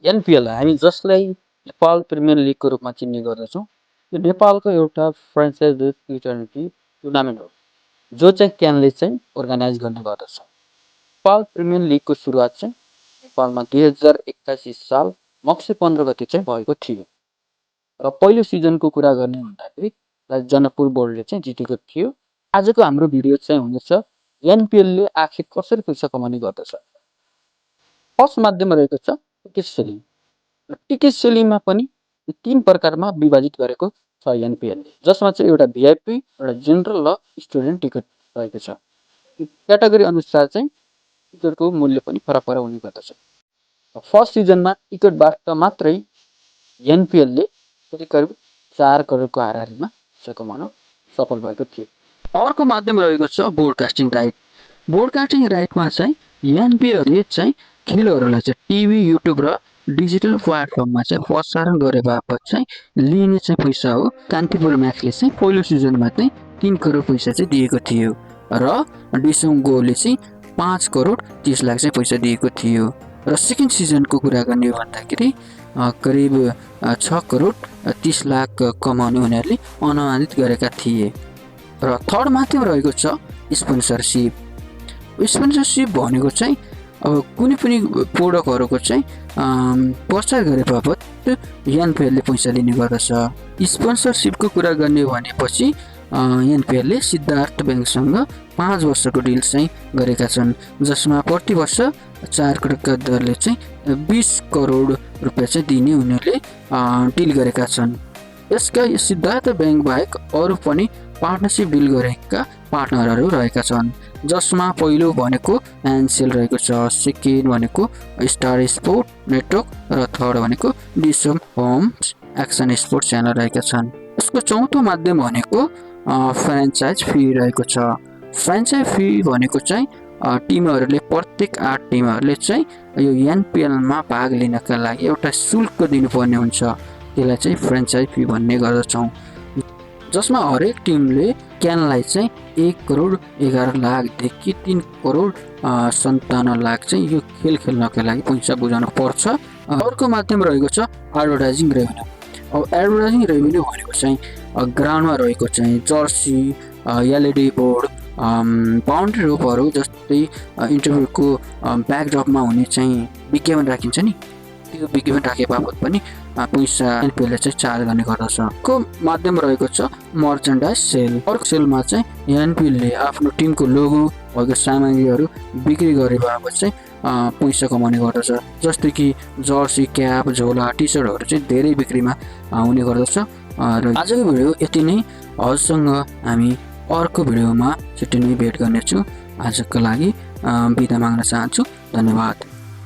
NPL हामी जसलाई Nepal premier लिगको रूपमा चिन्ने गर्दछौँ, यो नेपालको एउटा फ्रेन्चाइज टी20 टुर्नामेन्ट हो, जो चाहिँ क्यानले चाहिँ अर्गनाइज गर्ने गर्दछ। नेपाल प्रिमियर लिगको सुरुवात चाहिँ नेपालमा 2081 साल मक्सिर 15 गते चाहिँ भएको थियो र पहिलो सिजनको कुरा गर्ने हुँदाखेरि जनकपुर बोर्डले चाहिँ जितेको थियो। आजको हाम्रो भिडियो चाहिँ हुनेछ एनपिएलले आखिर कसरी पैसा कमाउने गर्दछ। फर्स्ट माध्यम रहेको छ टिकट सेलिङ। टिकट सेलिङमा पनि 3 प्रकारमा विभाजित गरेको छ एनपिएलले, जसमा चाहिँ एउटा भिआइपी, एउटा जेनरल र स्टुडेन्ट टिकट रहेको छ। क्याटेगोरी अनुसार चाहिँ टिकटको मूल्य पनि फरक हुने गर्दछ। फर्स्ट सिजनमा टिकटबाट मात्रै एनपिएलले करिब 4 करोडको हाराहारीमा पैसा कमाउन सफल भएको थियो। अर्को माध्यम रहेको छ ब्रोडकास्टिङ राइट। ब्रोडकास्टिङ राइटमा चाहिँ एनपिएलले चाहिँ खेलहरूलाई चाहिँ टिभी, युट्युब र डिजिटल प्लेटफर्ममा चाहिँ प्रसारण गरे बापत चाहिँ लिने चाहिँ पैसा हो। कान्तिपुर म्याक्सले चाहिँ पहिलो सिजनमा चाहिँ 3 करोड पैसा चाहिँ दिएको थियो र डिसम गोले चाहिँ 5 करोड 30 लाख चाहिँ पैसा दिएको थियो र सेकेन्ड सिजनको कुरा गर्ने हो भन्दाखेरि करिब 6 करोड 30 लाख कमाउने उनीहरूले अनुमानित गरेका थिए। र थर्ड माध्यम रहेको छ स्पोन्सरसिप। स्पोन्सरसिप भनेको चाहिँ अब कुनै पनि प्रोडक्टहरूको चाहिँ प्रचार गरे बापत एनपिएलले पैसा लिने गर्दछ। स्पोन्सरसिपको कुरा गर्ने भनेपछि एनपिएलले सिद्धार्थ ब्याङ्कसँग 5 वर्षको डिल चाहिँ गरेका छन्, जसमा प्रति वर्ष 4 करोडका दरले चाहिँ 20 करोड रुपियाँ चाहिँ दिने उनीहरूले डिल गरेका छन्। यसका सिद्धार्थ ब्याङ्क बाहेक अरू पनि पार्टनरसिप डिल गरेका पार्टनरहरू रहेका छन्, जसमा पहिलो भनेको एनसेल रहेको छ, सेकेन्ड भनेको स्टार स्पोर्ट नेटवर्क र थर्ड भनेको डिसम होम्स एक्सन स्पोर्ट च्यानल रहेका छन्। यसको चौथो माध्यम भनेको फ्रेन्चाइज फी रहेको छ। फ्रेन्चाइज फी भनेको चाहिँ टिमहरूले प्रत्येक 8 टिमहरूले चाहिँ यो एनपिएलमा भाग लिनका लागि एउटा शुल्क दिनुपर्ने हुन्छ, त्यसलाई चाहिँ फ्रेन्चाइज फी भन्ने गर्दछौँ, जसमा हरेक टिमले क्यानलाई चाहिँ 1 करोड 11 लाखदेखि 3 करोड 57 लाख चाहिँ यो खेल खेल्नका लागि पैसा बुझाउनु पर्छ। अर्को माध्यम रहेको छ एडभर्टाइजिङ रेभेन्यू। अब एडभर्टाइजिङ रेभेन्यू भनेको चाहिँ ग्राउन्डमा रहेको चाहिँ जर्सी, एलइडी बोर्ड, बााउन्ड्री रोपहरू जस्तै इन्टरभ्यूको ब्याकड्रपमा हुने चाहिँ विज्ञापन राखिन्छ नि, त्यो विज्ञापन राखे बापत पनि पैसा एनपिएलले चाहिँ चार्ज गर्ने गर्दछ। को माध्यम रहेको छ मर्चेन्डाइज सेल। अर्को सेलमा चाहिँ एनपिएलले आफ्नो टिमको लोगो भएको सामग्रीहरू बिक्री गरे बापत चाहिँ पैसा कमाउने गर्दछ, जस्तै कि जर्सी, क्याप, झोला, टी सर्टहरू चाहिँ धेरै बिक्रीमा हुने गर्दछ। र आजको भिडियो यति नै। हजुरसँग हामी अर्को भिडियोमा छिट्टै नै भेट गर्नेछु। आजको लागि बिदा माग्न चाहन्छु। धन्यवाद।